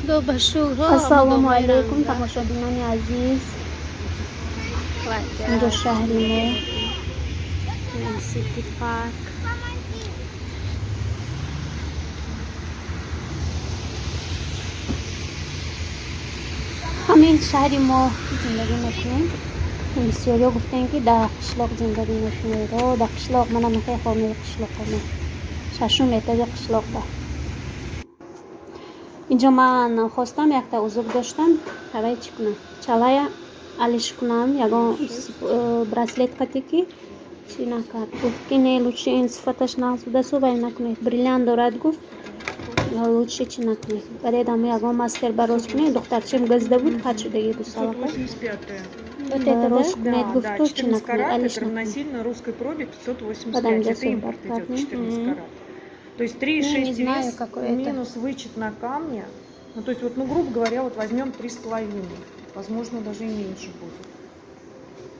Худо ба шукр. Ассалому алайкум, тамошобинони азиз. Инҷо шаҳри мо. Сити Парк. Ҳамин шаҳри мо зиндагӣ мекунем. Бисёриҳо гуфтем, ки дар қишлоқ зиндагӣ мекунед. О, дар қишлоқ манам хеле хонаи қишлоқона, шашум этажи қишлоқда. Инҷо ман хостам, якта узук доштам, ҳавай чӣ кунам, чалая алиш кунам, ягон браслет қати, ки чӣ накард. Гуфт, ки не, лучше ин сифаташ нағз будасу вай накунед, бриллиант дорад, гуфт, лучше чӣ накунед. Баредам ягон мастер бароз кунед. Духтарчим газда буд, қат шудагӣ буд салақа. 585. Вот это рост кунед, Да, гуфт, да, то чӣ 14 накунед, карат, алиш это накунед. равносильно русской пробе 585. Потом Это идёт импорт идет, 14 карат. То есть Ну, не 3,6 знаю, вес какой это. Минус вычет на камне. Ну, то есть вот, ну, грубо говоря, вот возьмем 3,5. Возможно, даже и меньше будет.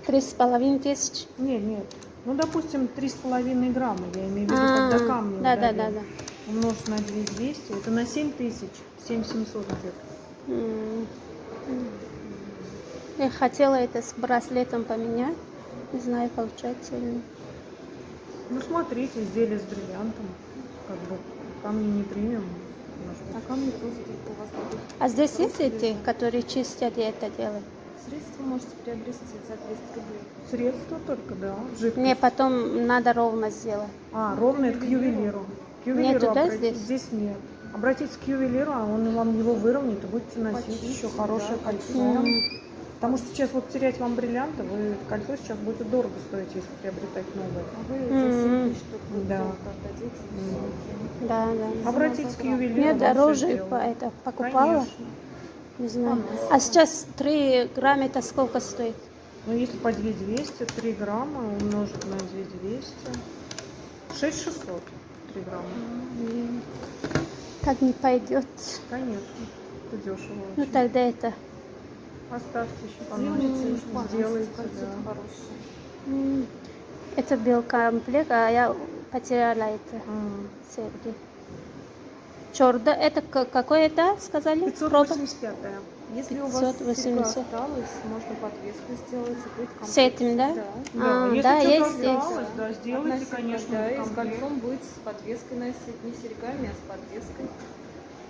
3,5 тысяч? Нет, нет. Ну, допустим, 3,5 грамма, я имею в виду, А, когда камни да. удалим. Умножить на 2200, это на 7 тысяч, 7700 где-то. Я хотела это с браслетом поменять. Не знаю, получается или нет. Ну, смотрите, изделие с бриллиантом, как бы камни не примем. Может быть. А камни просто у вас будут. А здесь есть эти, которые чистят и это делают? Средства можете приобрести за 200 рублей. Средства только, да, жидкость. Мне потом надо ровно сделать. А, ровно это к ювелиру. К ювелиру Нету, да, обратитесь. здесь? Здесь нет. Обратитесь к ювелиру, а он вам его выровняет, и будете носить Почистить, еще хорошее да, кольцо. Потому что сейчас вот терять вам бриллианты, вы кольцо сейчас будет дорого стоить, если приобретать новое. А вы за 7 тысяч только золото отдадите, и всё. Да. Обратитесь к ювелиру. Я Вам всё дороже сделают. это покупала. Конечно. Не знаю. А сейчас 3 грамма это сколько стоит? Ну, если по 2200, 3 грамма умножить на 2200, 6600 3 грамма. Так не пойдет. Конечно, это дешево Ну очень. тогда это. Оставьте еще Сделайте, поносите. уж поносите, Сделайте, кольцо да. хорошее. Это был комплект, а я потеряла это серьги. Чёрда, это какой это, сказали? Проба? 585. Если у вас серьга 580. осталась, можно подвеску сделать, и будет комплект. С этим, да? Да. Да, А, если да, что-то есть, есть. осталось, да, сделайте, Одна серьга, конечно, да, и с комплект. кольцом будете с подвеской носить, не серьгами, а с подвеской.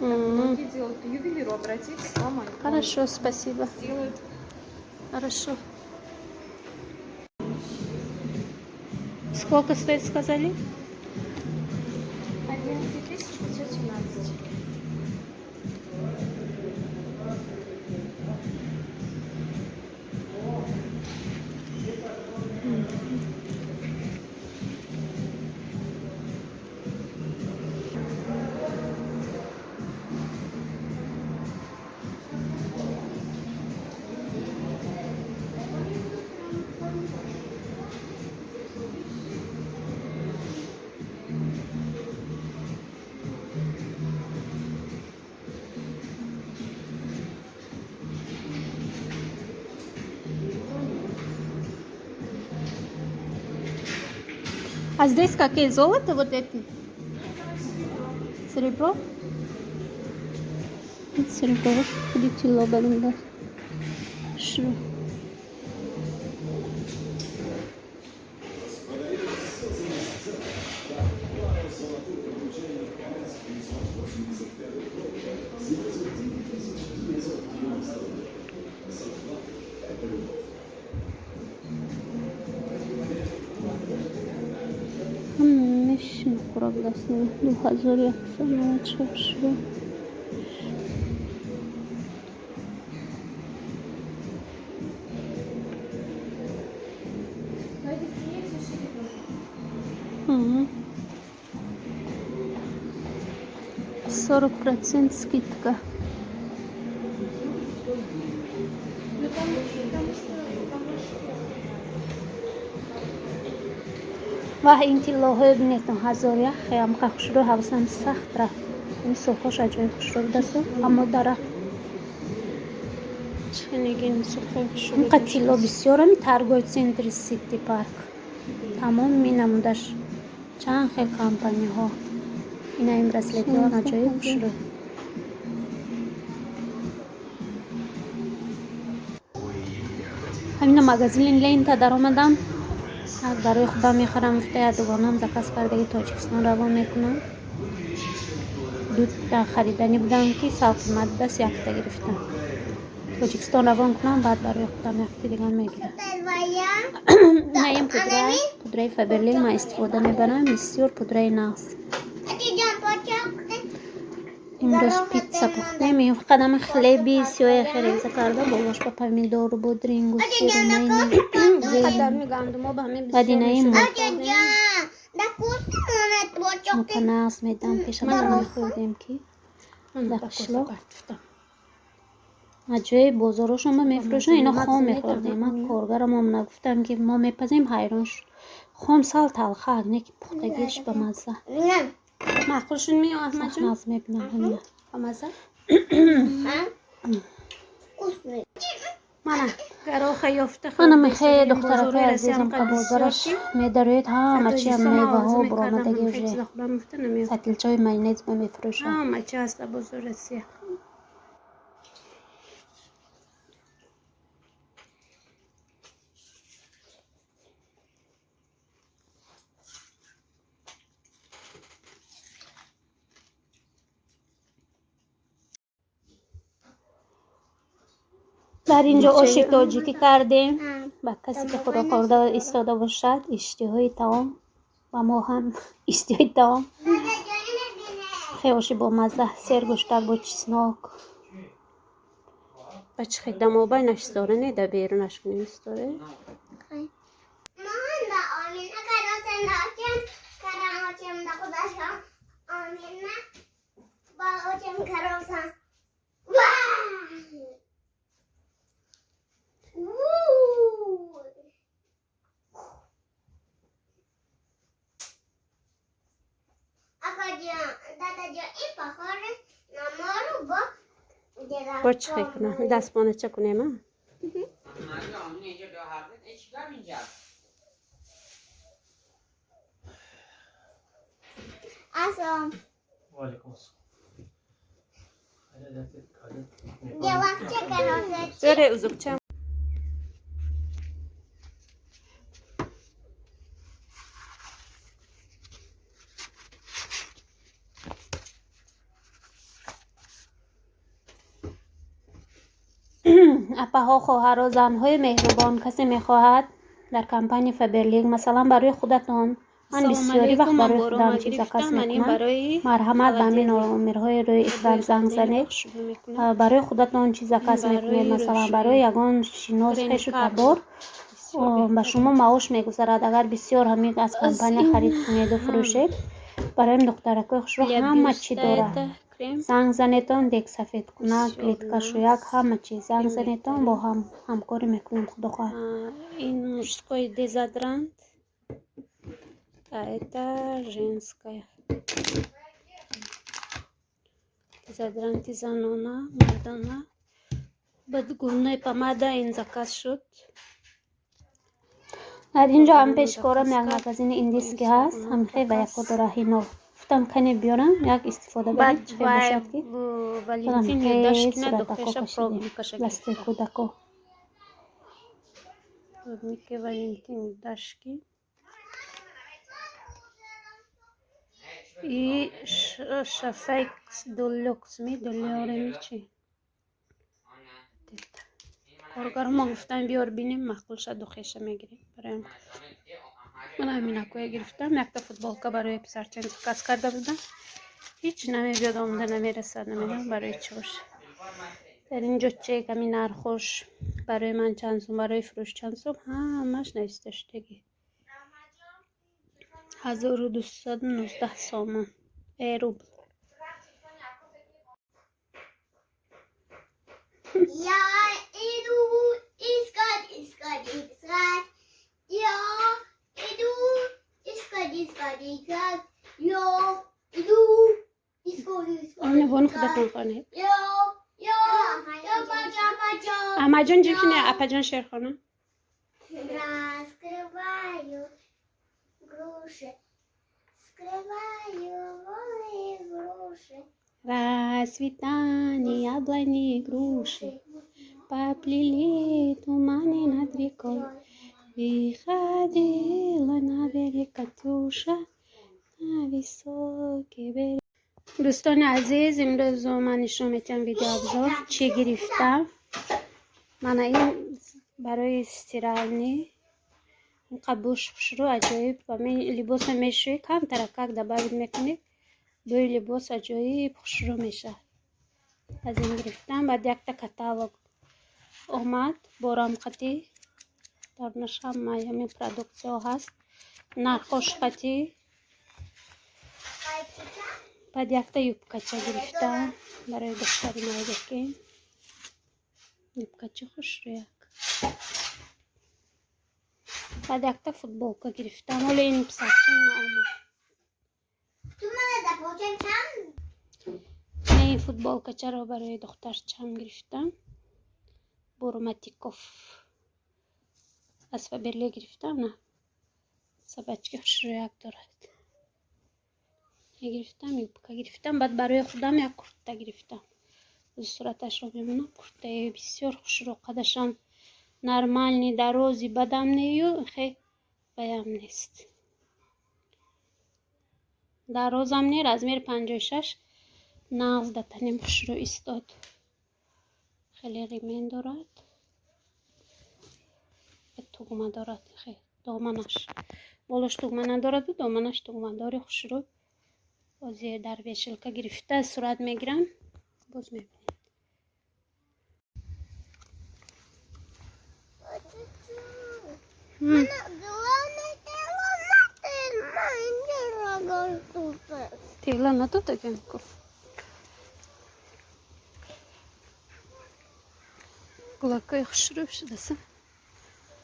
Многие делают. К ювелиру обратитесь, вам они Хорошо, спасибо. Сделают. Хорошо. Сколько стоит, сказали? 11 517. А здесь какие золото вот эти? Серебро? Серебро. Худи тилло баринда. Шу. Ҳамеш нуқра будаст. 2194 шуд. Мгм. 40% скидка. Ну там еще, там больше. Ваҳ, ин тиллоҳое бинетон, 1001 хеамқа хушрӯ, ҳавасам сахт рафт. Ин сурхош аҷоиб хушрӯ будасту, аммо дарафт. Чӣ сурхои хушрӯ. Инқа тилло бисёр ами торговый центри Сити Парк. Тамоми намудаш, чанд хел компаниҳо. Ина ин браслетҳо аҷоиб хушрӯ. Ҳамина магазини Лента даромадам, барои худам мехарам гуфта, як дугонаам заказ кардаги, Тоҷикистон равон мекунам. Дута хариданӣ будам, ки сал қимат будаст, якта гирифтам. Тоҷикистон равон кунам, баъд барои худам якти дигар мегирам. На ин пудра, пудраи Фаберлик ман истифода мебарам, бисёр пудраи нағз. Имрӯз питса пухтем. Ин фақат ҳама хлеби сиёҳе хереза карда, болош ба помидору бодрингу сиру майни. Баъд инаи мука нағз медам. Пешама мехӯрдем, ки дар қишлоқ аз ҷои бозорошон ба мефурӯшанд, ино хом мехӯрдем. Ман коргарам омада, гуфтам, ки мо мепазем, ҳайрон шуд. Хом сал талхак, не ки пухтагиш ба мазза. Маъқул шуд ми, Аҳмадҷон? Нағз мебинам ҳамина. Ба мазза? Мана гароха ёфта. Мана мехе, духтаракои азизам, ка бозораш медароед, ҳама чи меваҳо буромадаги, уже сатилчаҳои майонез ба мефурӯшанд. Ҳама чи ҳаст дар бозори Россия. Дар ин ҷо оши тоҷикӣ кардем. Ба касе ки хӯрок хӯрда истода бошад, иштиҳои таом, ба мо ҳам иштиҳои таом. Хе оши бомазза, сергӯштак бо чеснок. Ба чӣ хел дамобай наштора, не да берунаш кунем исторе. Бо чӣ хел кунам? Дастмонача кунем, а? Ассалом. Валейкум ассалом. Делахча кароса. Зере узукча. Апаҳо, хоҳаро, занҳои меҳрубон, касе мехоҳад дар компания Фаберлик, масалан, барои худатон, ман бисёри вақт барои худам чиз заказ мекунам, марҳамат, ба ҳамин номерҳои рӯи экран занг занед. Барои худатон чиз заказ мекунед, масалан, барои ягон шинос, хешу табор, ба шумо маош мегузарад, агар бисёр ҳамин аз компания харид кунеду фурӯшед. Барои духтаракои хушрӯ ҳама чӣ дорад. Занг занедон, дег сафедкунак, плиткашӯяк, ҳама чиз. Занг занедон, бо ҳам ҳамкорӣ мекунем, худо хоҳад. Ин мужской дезодорант, а это женская. Дезодоранти занона, мардона. Баъд губной помада ин заказ шуд. Дар ин ҷо ҳам пешкорам як магазини индийский ҳаст, ҳамихе ва яко дора ҳино. Гуфтам, кане биёрам, як истифода барем, чӣ хел бошад, ки Валентин Юдашкина суратако духташа кашидем. пробникаша Дасти гирифта. кӯдако. Пробники Валентин Юдашкин. И Шафекс Делюкс ми Делиореми чи? Коргармо гуфтам, биёр бинем, маъқул шад, духеша мегирем. Бароям ман ҳаминакоя гирифтам. Якта футболка барои писарчам заказ карда будам. Ҳеҷ намебиёд, омада намерасад, намедонам барои чӣ бошад. Дар ин ҷо чек, ҳамин нархош, барои ман чанд сум, барои фурӯш чанд сум, ҳамаш нависта шудагӣ. 1219 сомон, рубл. Я иду искать, искать, искать. Я иду искать, искать, искать. Я иду искать, искать. Омнебону искать. худатон хонед. Я, я, пача, пача. Аҳмадҷон ҷибшине, апаҷон шерхона. Раскрываю груши, скрываю голые груши. Расцветали яблони, груши. Поплыли туманы над рекой. Выходила на берег Катюша, на высокий берег. Дӯстони азиз, имрӯз ман нишон метиҳам видеообзор, чӣ гирифтам. Мана ин барои стиральный, инқа буш хушрӯ, аҷоиб. Ва либоса мешӯӣ, камтаракак добавить мекунӣ, бӯи либос аҷоиб хушрӯ мешавад. Аз ин гирифтам. Баъд якта каталог омад борамқатӣ, дарунаш ҳамаи ҳамин продукцияҳо ҳаст, нархош қатӣ. Баъд якта юбкача гирифтам барои духтари майдаки, юбкачи хушрӯяк. Баъд якта футболка гирифтам, ҳоло ин писарчам наомад. Ин футболкачаро барои духтарчам гирифтам, Бурматиков аз Фаберлик гирифтам. На собачки хушрӯяк дорад, гирифтам. Юбка гирифтам. Баъд барои худам як куртта гирифтам, сураташро мемонам. Куртаи бисёр хушрӯ, қадашам нормальный, дарози бадам нею хе баям нест, дарозам не, размери 56, нағз да танем хушрӯ истод. Хеле ремень дорад, тугма дорад, доманаш болош тугма надораду доманаш тугмадори хушрӯ. Ҳозир дар вешалка гирифта сурат мегирам, боз мебинед. Тела надодагем ку. Гулакҳои хушрӯ шудаса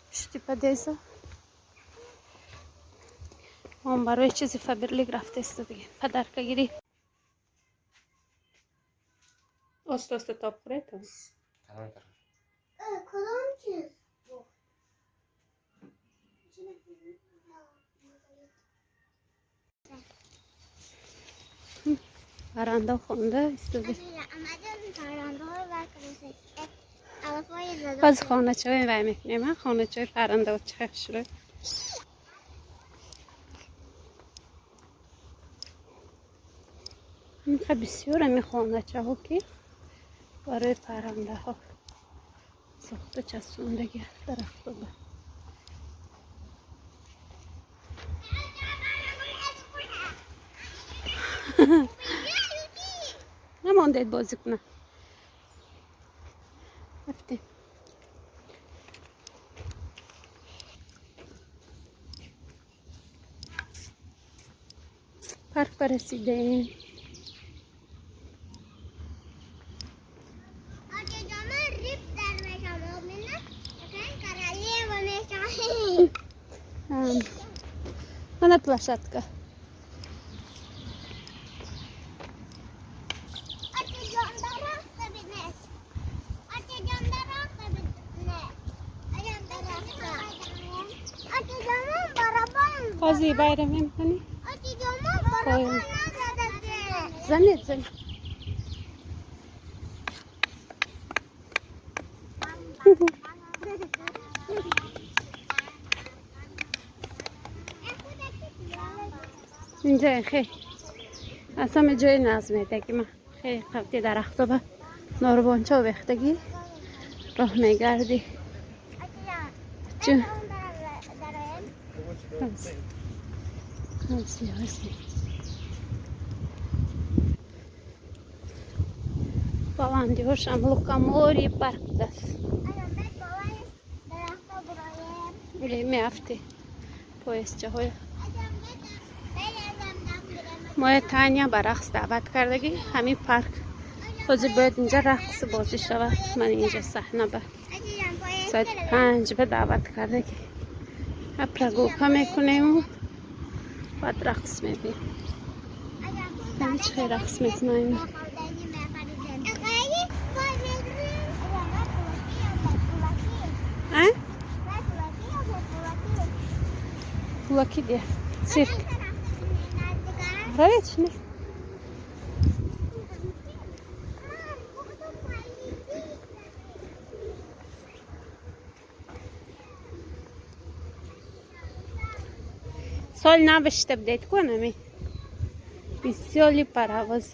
пушти подъезда. Он барои чизи Фаберлик рафтаиста диге, подаркагирӣ. Оста оста тоб хӯред. Кадом чиз? Парранда хонда истода. Боз хоначаҳои вай мекунем, хоначаҳои паррандао чӣ хушрӯ. Инқа бисёр ами хоначаҳо, ки барои паррандаҳо сохта часпондаги дарахтоба. Намондед бозӣ кунам, рафтем. Парк барасидаем. Мана площадка. Ҳозир байрам мекунӣ. Занед, занед. Инҷа хеле аз ҳама ҷои нағз медаги ман, хеле қавти дарахтоба норбонча овехтагӣ, роҳ мегардӣ. Чу ҳозир ҳозир баландиҳошам Лукоморье парк даст меафтӣ поездчаҳоя. Моя Таня ба рақс даъват кардагӣ. Ҳамин парк ҳозир бояд инҷа рақс бозӣ шавад. Ман инҷа саҳна ба соати 5 ба даъват кардагӣ. Прогулка мекунему, баъд рақс мебинем. Ҳамин чӣ хел рақс мекунам. А? Пулакӣ дия. Цирк. Равед не? Сол навишта будед ку, нами весёлый паровоз.